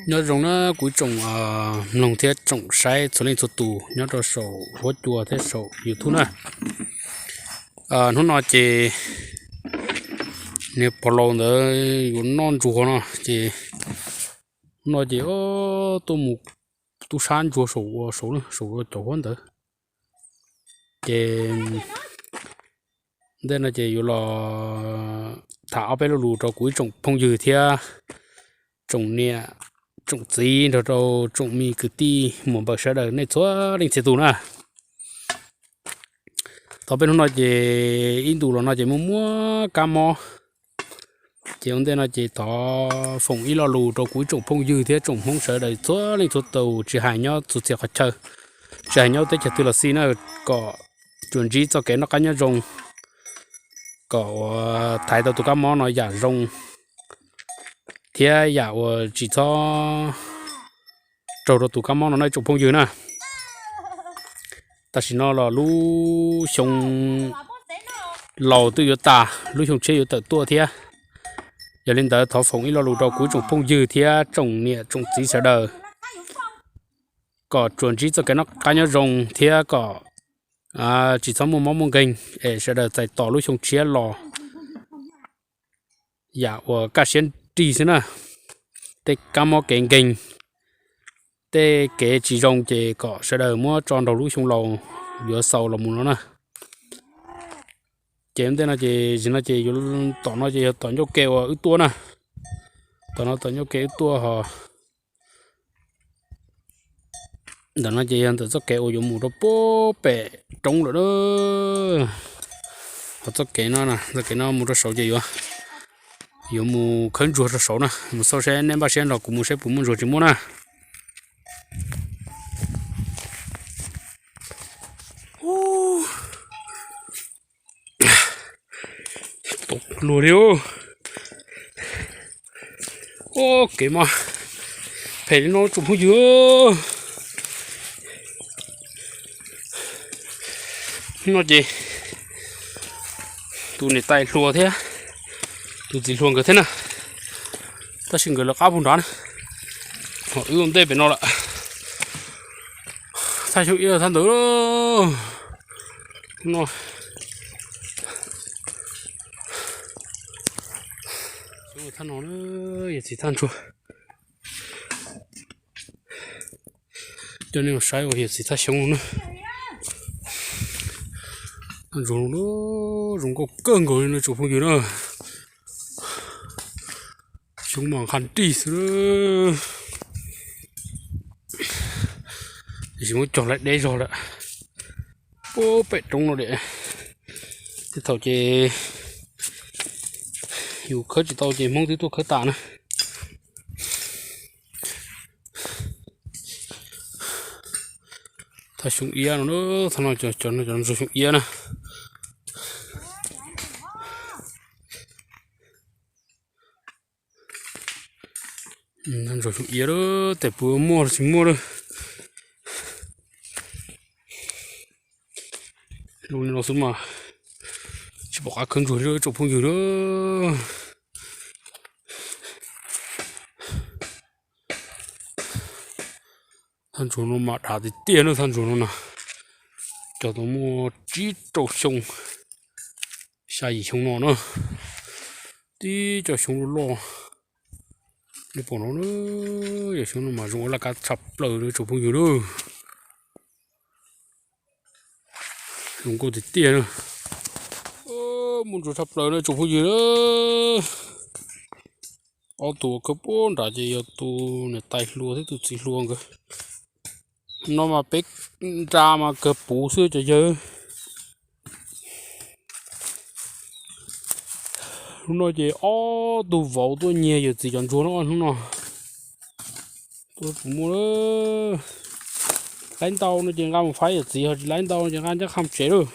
Nyob zoo na kuv ib tsoom mloog thiab tsoom saib txhua leej txhua tus nyob rau saum huab cua thiab saum YouTube na. Hnub no ces niag pog laus ntawd yuav noj ntsuag no ces hnub no ces tuaj mus tub sab ntsuag saum ua saud saum ua cov huab ntawd. Ces ntej no ces yuav los tham ob peb lo lus rau kuv ib tsoom phooj ywg thiab tsoom niam tsoom txiv nrog rau tsoom me kwv tij muam npawg sawv daws nej txhua leej txhia tus na. Tau peb hnub no ces ib ntus los no ces muaj muab kab mob. Ces ua ntej no ces thov foom ib lo lus rau kuv ib tsoom phooj ywg thiab tsoom Hmoob sawv daws txhua leej txhua tus tsis hais nyob txhua txhia qhov chaw, tsis hais nyob teb chaws twg los xij na, kom tsuas ntsib txoj kev noj qab nyob zoo, kom ua thaiv tau tus kab mob no yam zoo thiab yam uas tsis txhob raug rau tus kab mob no na ib tsoom phooj ywg na. Tam sim no los lub xyoo laus twb yuav tas, lub xyoo tshiab yuav tawm tuaj thiab. Yog li ntawd thov foom ib lo lus rau kuv ib tsoom phooj ywg thiab tsoom niam tsoom txiv sawv daws kom tsuas ntsib txoj kev noj qab nyob zoo thiab kom tsis txhob muaj mob muaj nkeeg es sawv daws txais tos lub xyoo tshiab los yam uas kaj siab nrig xwb na. Tej kab mob kev nkeeg, tej kev tsis zoo ces kom sawv daws muab tso nraug lub xyoo laus yuav xaus los mus no na. Ces ua ntej no ces zim no ces yuav tom no ces yog tom ncauj ke uas wb tuaj na. Tom no tom ncauj ke wb tuaj ho ntawm no ces yog ntawm txoj kev uas yuav mus rau pem roob lawm na. Ho txoj kev no, txoj kev no mus rau saud ces yuav, yuav mus khawb ntsuag rau saud na. Mus xauj seb neb npaj siab nrog kuv mus seb puas muaj ntsuag tsis muaj na. Tau luag li. Kev mas phem li no tsoom phooj ywg. No ces tus niam tais hluas thiab tus txiv hluas nkawd thiab na, tab sis nkawd lawv qab puag nrad na. Ho wb ua ntej pem no lawm. Thaj xyoo ib thaj ntawd no. Thaj no yog txiv thaj ntsuag. Coj nej mus saib uas yog txiv thaj xyoob na. Thaj ntsuag zoo nkauj kawg nkaus li no tsoom phooj ywg na. Xyoob mas nqha nrig xwb. Tiam sis muab cog laib deb zog lawm. Puag pem roob no de. Tej thaum ces yus khawb tsis tau ces Hmoob twb tuaj khawb tas na. Thaj xyoob iab no, thaj no cov no cov ntsuag xyoob iab na. Ntsuag xyoob iab lawm, tes puas muaj los tsis muaj lawm. Lub no xwb mas tsis pom qab khawb ntsuag li tsoom phooj ywg lawm. Thaj ntsuag no mas dav tiag tiag na, thaj ntsuag no na. Cog tau muaj tsib rau xyoo, xya yim xyoo no na. Tib co xyoob loj loj, nej pom no, yog xyoob no mas zoo ua laj kab tshaj plaws li tsoom phooj ywg lawm. Zoo nkauj tiag tiag na. Muaj ntsuag tshaj plaws na tsoom phooj ywg. Ob tug khawb puag nrad ces yog tus niam tais hluas thiab tus txiv hluas nkawd. No mas peb nra mas kawg puv xwb cov yawg. Hnub no ces ob tug vauv tuaj nyiag yawm txiv cov ntsuag no hnub no. Tuaj puas muaj, laib ntau no ces nqa mus faib yawm txiv, ho tsis laib ntau no ces nqa ncaj qha mus tsev lawm.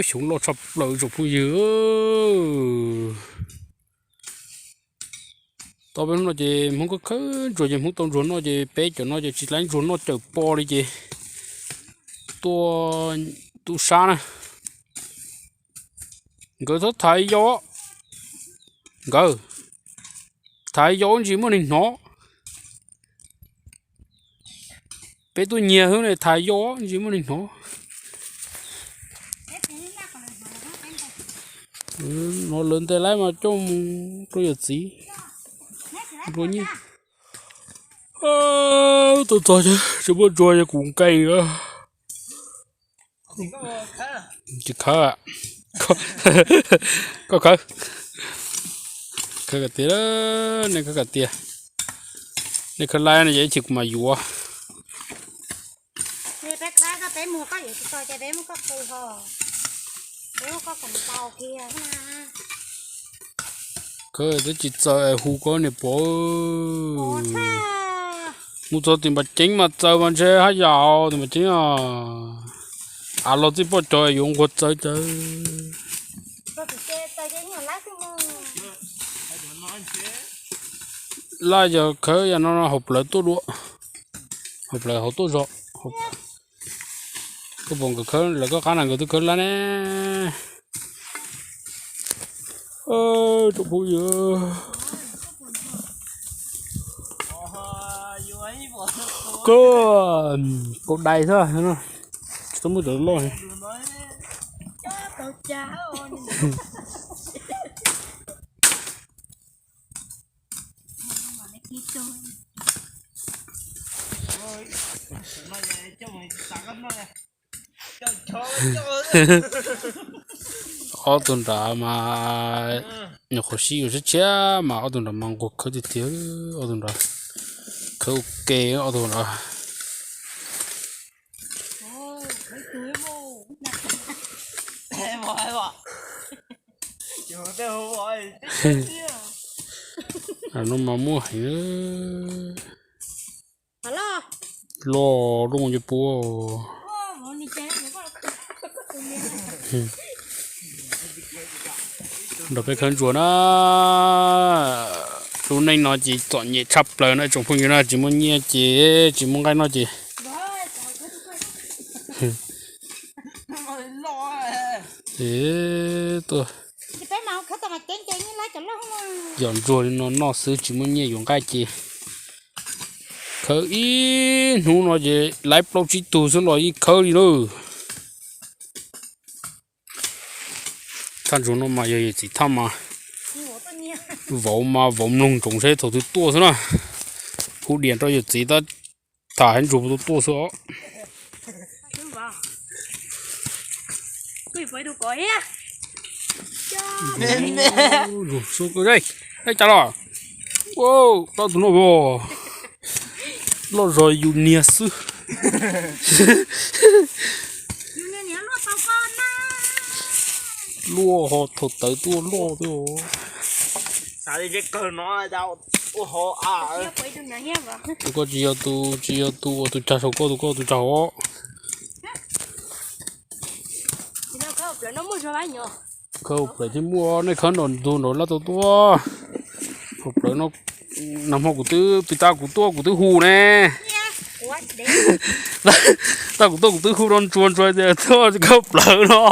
Xyoob loj tshaj plaws tsoom phooj ywg. Tau peb hnub no ces Hmoob khawb khawb ntsuag ces Hmoob tau ntsuag noj ces peb cov no ces tsis laib ntsuag noj cawm po li ces tua tub sab na. Nkawd txhob thaiv yau, nkawd thaiv yau ntsis muaj neeg hnov. Peb tuaj nyiag xwb ne, thaiv yau ntsis muaj neeg hnov. No lawv ntes laib mas coj mus rau yawm txiv nrua nyiaj. Tuaj txog ces tsis muaj nrua ces kuv nkees. Tsis khawb, koj khawb, khawb kom tiag, nej khawb kom tiag. Nej khawb laib no ces ib chim kuv mam yuav. Khawb twb tsis txaws hu koj niam pov. Mus txog tim Npas Ceeb mas txaws mas ntshe haj yam tim Npas Ceeb os. Av los txij poj cov yuav nquag txawv txawv. Laj yog khawb yam no hauv plawv tuaj dua, hauv plawv hauv tuaj zog. Koj pom nkawd khawb lawv koj qab na, nkawd twb khawb laj ne. Tsoom phooj ywg, koj kaus dais xwb, tsis tau muaj cov loj. Ob tug nrad mas nyuam qhuav sib yuav tshiab tshiab mas ob tug nrad mas nquag khawb tiag tiag. Ob tug nrad khawb ua ke ob tug nrad. No mas muaj heev. Loj loj nce puab. Nrog peb khawb ntsuag na. Lub neej no ces txom nyem tshaj plaws na tsoom phooj ywg na, tsis muaj nyiaj ces tsis muaj nqaij noj ces tuaj yos ntsuag li no noj xwb tsis muaj nyiaj yuav nqaij ces khawb ib hnub no ces laib plaub tsib tug xwb los yeej khawb li lawm. Thaj ntsuag no mas yog yawm txiv thaj mas vauv mas vauv mloog ntsoov seb thaum twg tuaj xwb na. Hu diam rau yawm txiv tab tham hais ntsuag puas tuaj xwb os. Cas los, loj tus no, loj zog yus niag xwb. Luaj ho thaum tawv tuaj loj tuaj. Tus koj tsis yog tus, tsis yog tus ua tus tsag saum koj, tus koj tus tsag hauv. Khawb hauv plawv thiab muaj, nej khawb nraum ntug nraum laj tau tuaj. Hauv plawv no, nag hmo kuv twb pis tas kuv tuaj kuv twb hu ne. Tas kuv tuaj kuv twb hu rau ntsuag, ntsuag tias tuaj khawb hauv plawv no.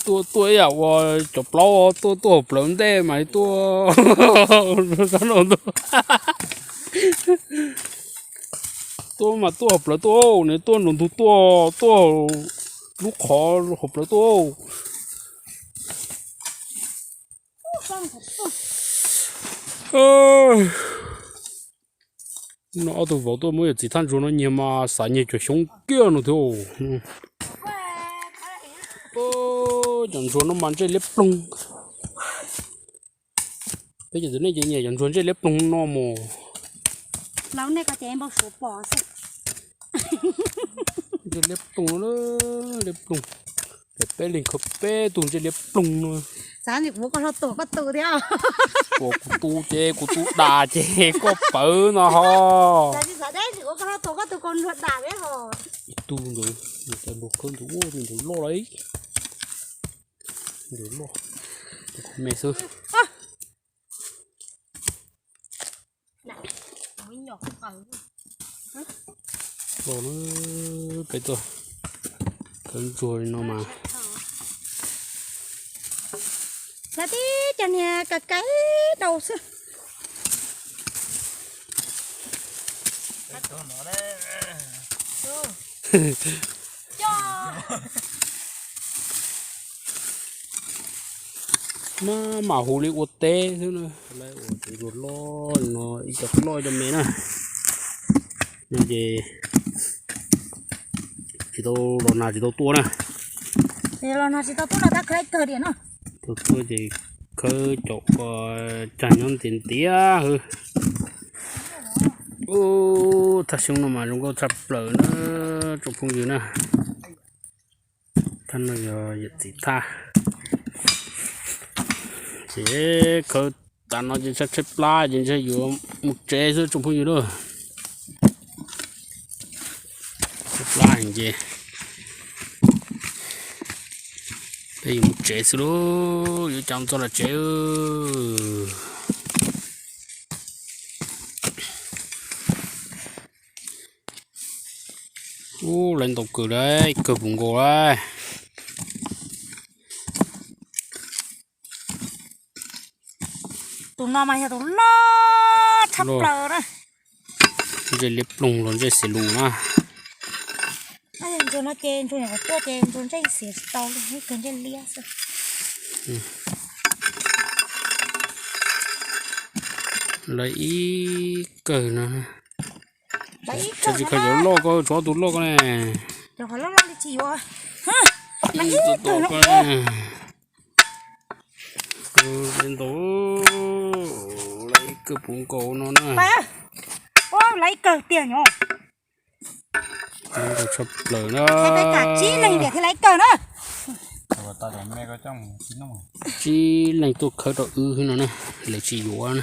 Tuaj tuaj ib yam ua cov plaub tuaj tuaj hauv plawv ntej mas li tuaj. Tuaj mas tuaj hauv plawv tuaj, nws tuaj nraum ntug tuaj, tuaj lub qhov hauv plawv tuaj. No ob tug vauv tuaj muab yawm txiv thaj ntsuag no nyiag mas xav nyiag cov xyoob kiag no thiab. Cov ntsuag no mas ntsej liab ploog. Peb cov txiv neej ces nyiam cov ntsuag ntsej liab ploog no mus. Ntsej liab ploog, liab ploog. Peb leeg khawb peb tug ntsej liab ploog no. Xav kuv koj hlo tuam koj tus thiab. Tuam kuv tus ces kuv tus dam ces koj pawv no ho. Ib tug ntawd, luag khawb ntawd ua tus ntawd loj lauj. Ntawd loj. Me xwb. Peb tuaj khawb ntsuag li no mas. Lawv tib cov niag ka kaib rau xwb. Maj mam hu li ua teb xwb na. Lawv ua tsev ntsuag loj no, ib co loj ib co me na. No ces tsis tau los nag tsis tau tuaj na. Los nag tsis tau tuaj no tab khawb kawg tiag no. Tau tuaj ces khawb cov uas cag nyob ntiav ntiav hwb. Ub, thaj xyoob no mas zoo nkauj tshaj plaws na tsoom phooj ywg na. Thaj no yog yawm txiv thaj. Ces khawb tas no ces tshaib tshaib plab ces ntshe yuav mus tsev xwb tsoom phooj ywg lauj. Tshaib plab ces peb yuav mus tsev xwb lauj, yuav cas mus txog lawm tsev. Ub, lawv ntaus kawg lawm, kawg puv nkaus lawm. Tus no mas yog tus loj tshaj plaws na. Ntsej liab ploog los ntsej xis lus na. Ntsuag no ces ntsuag nyuam qhuav tuaj ces ntsuag ntsej xis tsis tau li, kawg ntsej liab xwb. Lawv ib kawg no. Tsis khaws cov loj ko, tshuav tus loj ko ne. Ib tug tau ko ne. Ntau, lawv ib kawg puv nkaus no na. Lawv ib kawg tiag nyo. Tshaj plaws na. Tsib leeg tiam thiaj li ib kawg na. Tsib leeg tuaj khawb rau wb no na, lawv tsis yuav na.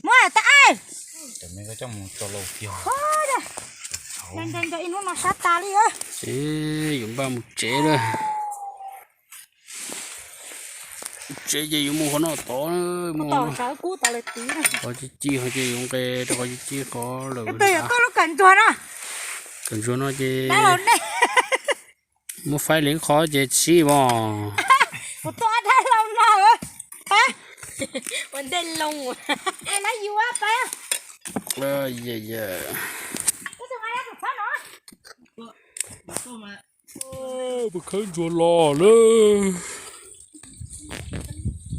Muab tas, nco ib hnub no sab tas li. Ces yuav npaj mus tsev lawm. Tsev ces yuav mus qhov no tod, mus qhov ci ci, qhov ces yuav nqes rau qhov ci ci qhov lawm. Kawm ntsuag no ces muab faib li qhov ces tsis vos. Puas khawb ntsuag los lawm.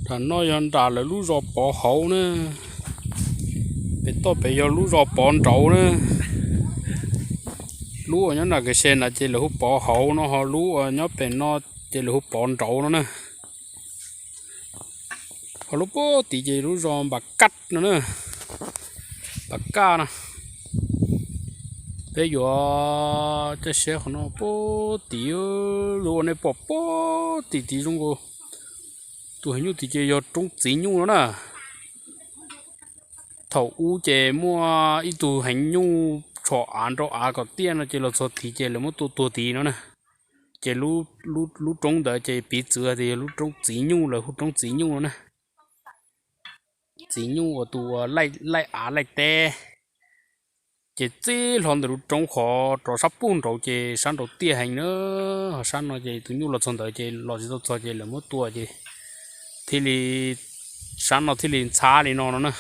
Nram no yog nram lawv lub zos Pov hauv na. Pem toj pem yog lub zos Pov nraud na. Lub uas nyob nram kawg se ntawd ces lawv hu Pov hauv no, ho lub uas nyob pem no ces lawv hu Pov nraud no na. Ho lub puag tim ces lub zos Npam Kaj no na. Npam Kaj no. Peb yuav coj siab qhov no puag tim, lub uas nej pom puag tim tid zoo nkaus tus heev nyuj tid ces yog roob txiv nyuj no na. Thaum ub ces muaj ib tug heev nyuj tshom av nrau av kom tiaj no ces los txog tid ces lawv muab tua tuag tid no na. Ces lub roob ntawd ces piv txwv tias yog lub roob txiv nyuj, lawv hu roob txiv nyuj no na. Txiv nyuj uas tus laij av laij teb. Ces txij hlo ntawm lub roob qhov rov sab puag nraud ces sab nraud tiaj heev na. Ho sab no ces tus nyuj los txog ntawd ces los tsis tau txog ces lawv muab tua ces thiaj li, sab no thiaj li ntxhab li no no na.